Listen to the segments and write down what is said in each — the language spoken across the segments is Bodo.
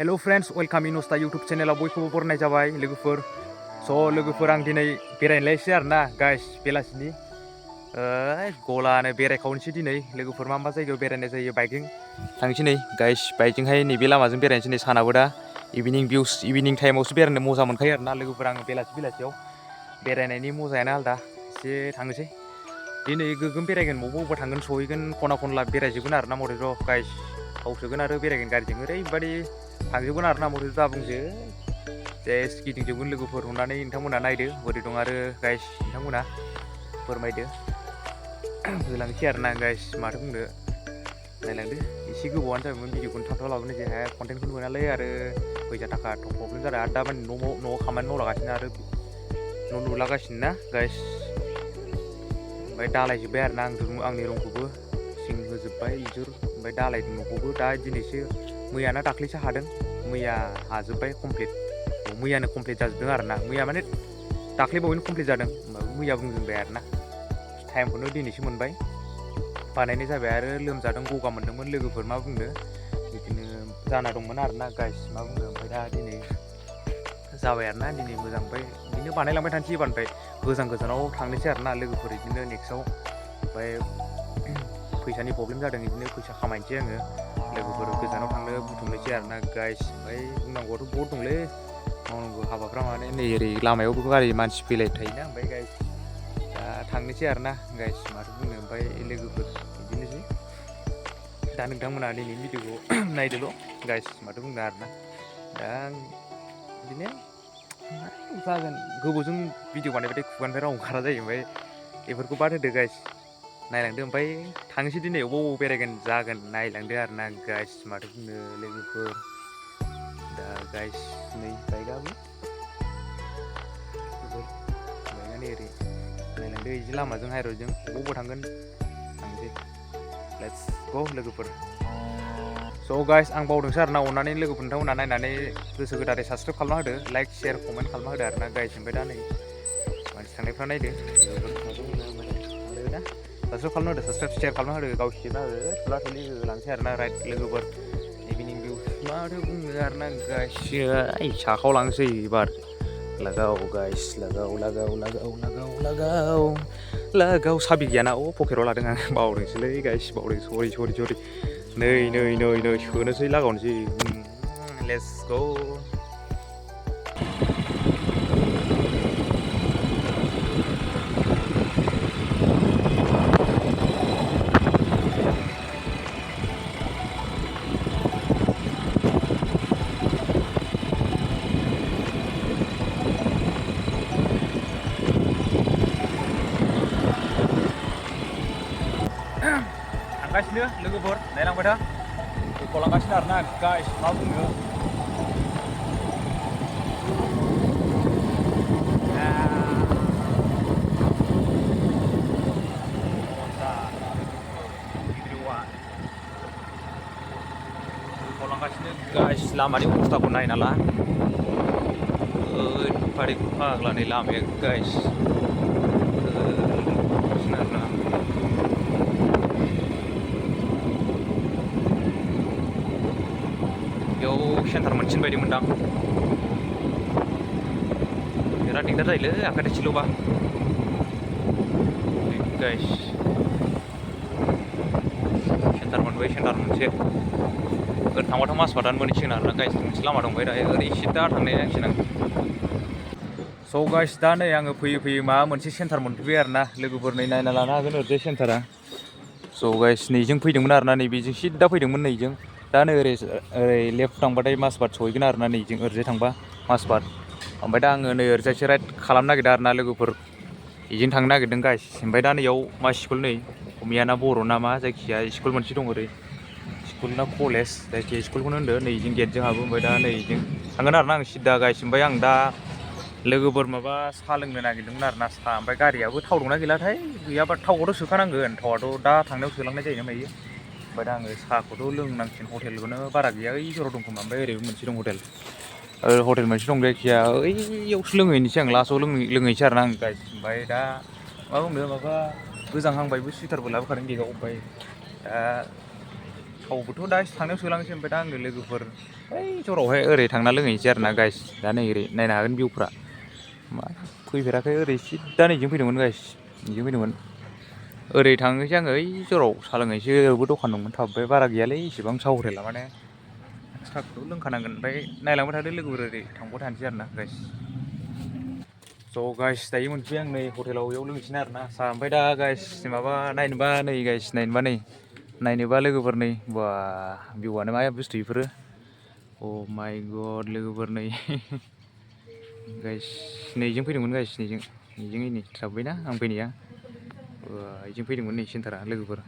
hello friends welcome Enos YouTube channel बयखौबो बरायनाय जाबाय लोगोफोर लोगोफोर आं दिनै बेरायनोलायसै आरोना गाइस बेलासिनि गलानो बेरायखावनोसै दिनै लोगोफोर मा जायगायाव बेरायनाय जायो बाइकजों थांसै नै गाइस बाइकजोंहाय नैबे लामाजों बेरायनोसै नै सानाबो दा इभिनिं भिउस इभिनिं टाइमावसो बेरायनो मजा मोनखायो आरोना लोगोफोर आं बेलासियाव बेरायनायनि मजायानो आलदा एसे थांनोसै दिनै गोगोम बेरायगोन बबेबा थांगोन सहैगोन खना खनला बेरायजोबगोन आरोना मथेथ' गाइस थाव सोगोन आरो बेरायगोन गारिजों ओरैबायदि थांजोबगोन आरोना मथेथ' दा बुंसै जेस गिदिंजोबगोन लोगोफोर अननानै नोंथांमोना नायदो बोरै दं आरो गाइस नोंथांमोना फोरमायदो होलांसै आरोना गाइस माथो बुंनो नायलांदो एसे गोबावानो जाबायमोन भिडिअखौनो थाबथाब लाबोनाय जायाहाय कन्टेन्टखौनो मोनालै आरो फैसा थाखा प्रब्लेम जादों आरो दा माने न'आव खामानि मावलागासिनो आरो न' लुलागासिनो ना गाइस ओमफ्राय दालायजोब्बाय आरोना आंनि रुमखौबो सिं होजोब्बाय इन्जुर ओमफ्राय दालाय न'खौबो दा दिनैसो मैयाना दाख्लैसो हादों मैया हाजोब्बाय कमप्लिट मैयानो कमप्लिट जाजोबदों आरोना मैया माने दाख्लै बावैनो कमप्लिट जादों होमबाबो मैया बुंजोबबाय आरोना टाइमखौनो दिनैसो मोनबाय बानायनाय जाबाय आरो लोमजादों गगा मोनदोंमोन लोगोफोर मा बुंनो बिदिनो जाना दंमोन आरोना गाइस मा बुंनो ओमफ्राय दा दिनै जाबाय आरोना दिनै मोजां ओमफ्राय बिदिनो बानायलांबाय थानोसै एबारनिफ्राय गोजानाव थांनोसै आरोना लोगोफोर बिदिनो नेक्स्टआव ओमफ्राय फैसानि प्रब्लेम जादों बिदिनो फैसा खामायनोसै आङो लोगोफोर गोजानाव थांनो बुथुमनोसै आरोना गाइस ओमफ्राय बुंनांगौआथ' बहुद दंलै मावनांगौ हाबाफ्रा माने नै ओरै लामायावबो गारि मानसि फैलाय थायोना ओमफ्राय गाइस दा थांनोसै आरोना गाइस माथो बुंनो ओमफ्राय लोगोफोर बिदिनोसै दा नोंथांमोना दिनैनि भिडिअखौ नायदोल' गाइस माथो बुंनो आरोना दा बिदिनो जागोन गोबावजों भिडिअ बानायबाथाय खुगानिफ्राय राव ओंखारा जायो ओमफ्राय बेफोरखौ बाद होदो गाइस नायलांदो ओमफ्राय थांनोसै दिनै अबाव बेरायगोन जागोन नायलांदो आरोना गाइस माथो बुंनो लोगोफोर दा गाइस नै बाइकआबो बाइकआनो ओरै नायलांदो बिदि लामाजों हाइरडजों अबाव थांगोन थांसै लेट्स गो लोगोफोर स' गाइस आं बावदोंसो आरोना अननानै लोगोफोर नोंथांमोना नायनानै गोसो गोदानै साबसक्राइब खालामना होदो लाइक शेयार कमेन्ट खालामना होदो आरोना गाइस ओमफ्राय दा नै मानसि थांनायफ्रा नायदो लोगोफोर माथो बुंनो ओमफ्राय ना साबसक्राइब खालामना होदो साबसक्राइब शेयार खालामना होदो गावसिना होदो थुला थुलि होलांसै आरोना राइट लोगोफोर इभिनिं भिउस माथो बुंनो आरोना गाइस साखाव लांसै एबार लगाव गाइस लगाव साबि गैयाना पकेटाव लादों आं बावदोंसोलै गाइस बावदों सरि नै सोनोसै लागावनोसै लेट्स गो थांगासिनो लोगोफोर नायलांबाय था गलांगासिनो आरोना गाइस मा बुंनो गलांगासिनो गाइस लामानि अबस्थाखौ नायना ला ओरैबादि फाग्लानि लामाया गाइस बेयाव सेन्टार मोनसिन बायदि मोनदां बिराद दिगदार जायोलै आखायथिल'बा गाइस सेन्टार मोनसे ओरै थांबाथ' मासबादानो मोनहैसिगोन आरोना गाइस मोनसे लामा दंबाय दा ओरै सिदा थांनाय जासिगोन आं स' गाइस दा नै आङो फैयै माबा मोनसे सेन्टार मोनफैबाय आरोना लोगोफोर नै नायना लानो हागोन ओरैजाय सेन्टारा स' गाइस नैजों फैदोंमोन आरोना नैबेजों सिदा फैदोंमोन नैजों दा नै ओरै लेफ्ट थांबाथाय मासबाद सहैगोन आरोना नैजों ओरैजाय थांबा मासबाद ओमफ्राय दा आङो नै ओरैजायसो राइट खालामनो नागिरदों आरोना लोगोफोर बेजों थांनो नागिरदों गाइस ओमफ्राय दा नैयाव मा स्कुल नै अमिया ना बर' ना मा जायखिजाया स्कुल मोनसे दं ओरै स्कुल ना कलेज जायखिजाया स्कुलखौनो होनदो नैजों गेटजों हाबो ओमफ्राय दा नैजों थांगोन आरोना आं सिदा गाइस ओमफ्राय आं दा लोगोफोर माबा साहा लोंनो नागिरदोंमोन आरोना साहा ओमफ्राय गारियाबो थाव दंना गैलाथाय गैयाबा थावखौथ' सोखानांगोन थावआथ' दा थांनायाव सोलांनाय जायो ना मायो ओमफ्राय दा आङो साहाखौथ' लोंनांसिगोन हटेलखौनो बारा गैया ओइ जराव दं खोमा ओमफ्राय ओरैबो मोनसे दं हटेल मोनसे दं जायखिया ओइयावसो लोंहैनोसै आं लास्टआव लोंहैनोसै आरोना आं गाइस ओमफ्राय दा मा बुंनो माबा गोजांहांबायबो सुइटारबो लाबोखादों बेगाव ओमफ्राय दा थावबोथ' दा थांनायाव सोलांसै ओमफ्राय दा आंनो लोगोफोर ओइ जरावहाय ओरै थांना लोंहैनोसै आरो ना गाइस दा नै ओरै नायनो हागोन भिउफ्रा मा फैफेराखै ओरै सिदा नैजों फैदोंमोन गाइस नैजों फैदोंमोन ओरै थांनोसै आङो ओइ जराव सा लोंहैनोसै ओरैबो दखान दंमोन थाबबाय बारा गैयालै इसेबां सा हटेला माने साहाखौथ' लोंखानांगोन ओमफ्राय नायलांबाय थादो लोगोफोर ओरै थांबाय थानोसै आरो ना गाइस स' गाइस दायो मोनफैबाय आं नै हटेलाव बेयाव लोंहैसिगोन आरो ना साहा ओमफ्राय दा गाइस माबा नायनोबा नै गाइस नायनोबा लोगोफोर नै बा भिउआनो मा बुस्थु बेफोरो अ माय गड लोगोफोर नै गाइस नैजों फैदोंमोन गाइस नैजों नै ट्राबबायना आं फैनाया बेजों फैदोंमोन नै सेन्टारा लोगोफोर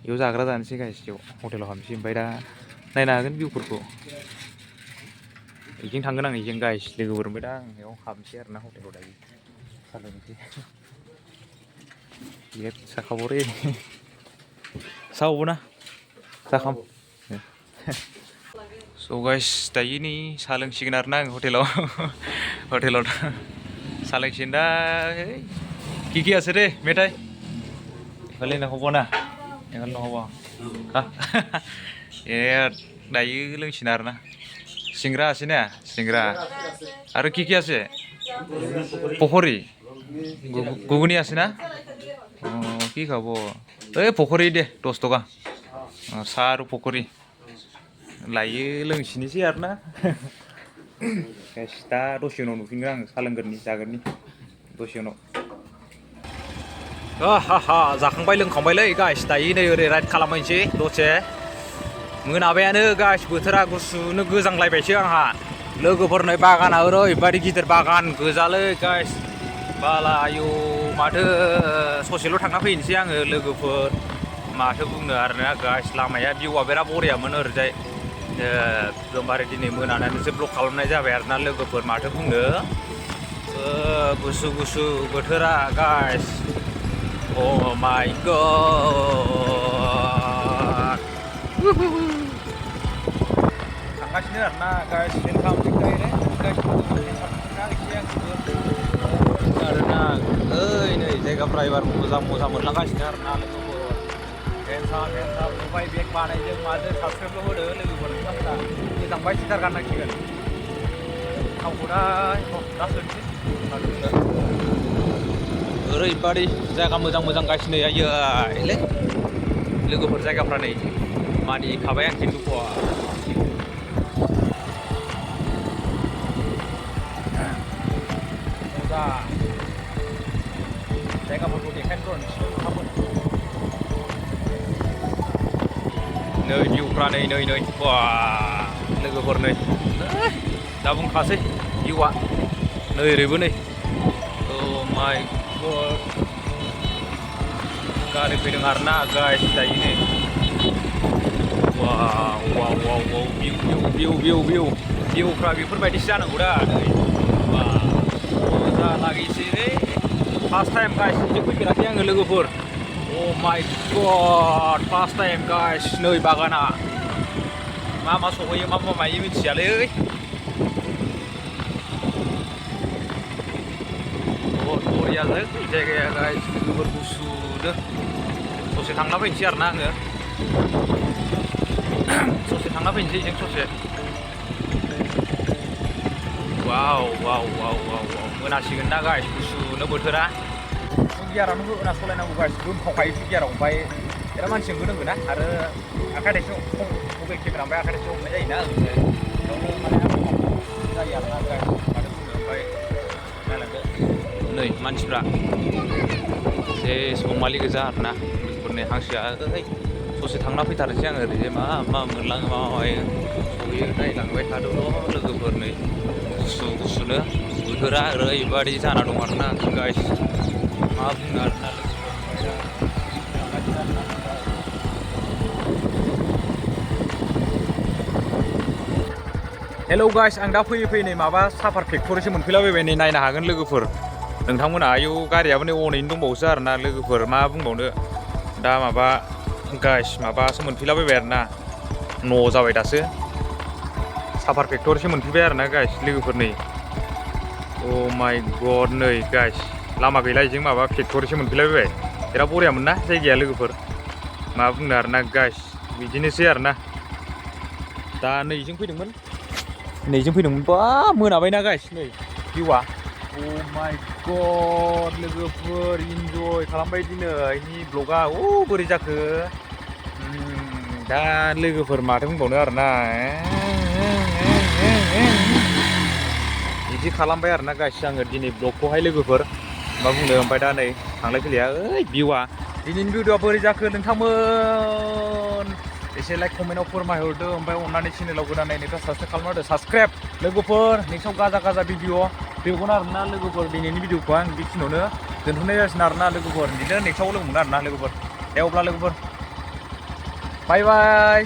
बेयाव जाग्रा जानोसै गाइस बेयाव हटेलाव हाबनोसै ओमफ्राय दा नायनो हागोन भिउफोरखौ बेजों थांगोन आं बेजों गाइस लोगोफोर ओमफ्राय दा आं बेयाव हाबनोसै आरो ना हटेलाव दायो साहा लोंनोसै बिराद साखावरे साहा हब'ना जाखाम स' गाइस दायो नै साहा लोंसिगोन आरो ना आं हटेलाव साहा लोंसिगोन दा কি আছে রে মেটাই এফালে নহ'বনা এফালে নহ'ব এ दायो लोंसिगोन आरो ना सिंग्रा আছে ना सिंग्रा आरो কি আছে পকৰি ঘুগুনি আছে না কি খাব এই পকৰি দে 10 টাকা साहा आरो पकरि लायो लोंसिनोसै आरो ना गाइस दा दसे उनाव नुफिनगोन आं साहा लोंगोरनि जागोरनि दसे उनाव जाखांबाय लोंखांबायलै गाइस दायो नै ओरै राइड खालामहैनोसै दसे मोनाबायानो गाइस बोथोरा गुसुनो गोजांलायबायसो आंहा लोगोफोरनो बागाना ओरैबायदि गिदिर बागान गोजालै गाइस बाला आयौ माथो ससेल' थांना फैनोसै आङो लोगोफोर माथो बुंनो आरोना गाइस लामाया भिउआ बिराद बरियामोन ओरैजाय एकदमबारे दिनै मोनानानैसो ब्लक खालामनाय जाबाय आरोना लोगोफोर माथो बुंनो गुसु गुसु बोथोरा गाइस अ माय गड थांगासिनो आरोना गाइस आरोना ओइ नै जायगाफ्रा एबार मोजां मोनलांगासिनो आरोना लोगोफोर हेन्डसाम नुबाय बेग बानायजों माजों साबसक्राइबल' होदो लोगोफोर नोंथांमोना गोजांबाय सिटार गाननांसिगोन थावखौ दा सोनोसै ओरैबादि जायगा मोजां गासिनो आयोलै लोगोफोर जायगाफ्रा नै मानिखाबाय आं खिन्थु मोजां जायगाफोरखौ देखायनो र' नोंसिनो नोंथांमोन नै भिउफ्रा नै बा लोगोफोर नै दा बुंखासै भिउआ नै ओरैबो नै अ माय गड गारि फैदों आरोना गाइस दायो नै वाव भिउफ्रा बेफोरबायदिसो जानांगौ दा नै बा मोजां लागिसै फार्स्ट टाइम गाइस बिदि फैफेराखै आङो लोगोफोर अ माय गड फार्स्ट टाइम गाइस नै बागाना मा सौहैयो मा मायो मिथियालै बरियालै जायगाया गाइस जोबोर गुसुनो ससे थांना फैनोसै आरोना आङो ससे थांना फैनोसै जों ससे वाव मोनासिगोन ना गाइस गुसुनो बोथोरा गियारावनो होना सालायनांगौ गाइस गोमखावखायो गियाराव ओमफ्राय बिराद मानसिजों गोनांगोना आरो आखाइ थाइसे मबाइल केमेरा ओमफ्राय आखाइ थाइसे हमनाय जायोना बेयावनो माने जायो आरोना गाइस माथो बुंनो ओमफ्राय नायलांदो नै मानसिफ्रा एसे बङालि गोजा आरोना लोगोफोरनि हांसोआ ओइ ससे थांना फैथारनोसै आङो ओरैजाय मा मोनलाङो मा माबायो सहैयो नायलांबाय थादोल' लोगोफोर नै गुसुनो बोथोरा ओरैबादि जाना दं आरोना गाइस मा बुंनो आरोना हेलौ गाइस आं दा फैयै नै माबा साफार फेक्ट'रिसो मोनफैलाबायबाय नै नायनो हागोन लोगोफोर नोंथांमोना आयौ गारियाबो नै अनैनो दंबावोसो आरोना लोगोफोर मा बुंबावनो दा माबा गाइस माबासो मोनफैलाबायबाय आरोना न' जाबाय दासो साफार फेक्ट'रिसो मोनफैबाय आरोना गाइस लोगोफोर नै अ माय गड नै गाइस लामा गैला बेजों माबा फेक्ट'रिसो मोनफैलाबायबाय बिराद बरियामोन ना जायगाया लोगोफोर मा बुंनो आरोना गाइस बिदिनोसै आरोना दा नैजों फैदोंमोन बा मोनाबायना गाइस नै भिउआ अ माय गड लोगोफोर इन्जय खालामबाय दिनैनि ब्लगा बोरै जाखो दा लोगोफोर माथो बुंबावनो आरोना बिदि खालामबाय आरोना गाइस आङो दिनै ब्लगखौहाय लोगोफोर मा बुंनो ओमफ्राय दा नै थांलाय फैलाया भिउआ दिनैनि भिडिअआ बोरै जाखो नोंथांमोन एसे लाइक कमेन्टआव फोरमायहरदो ओमफ्राय अननानै चेनेलाव गोदानै नोंथाङा साबस्क्राइब खालामना होदो साबस्क्राइब लोगोफोर नेक्स्टआव गाजा भिडिअ बेखौनो आरोना लोगोफोर दिनैनि भिडिअखौ आं बेखिनियावनो दोनथ'नाय जासिगोन आरोना लोगोफोर बिदिनो नेक्स्टआव लोगो मोनो आरोना लोगोफोर दे अब्ला लोगोफोर बाय बाय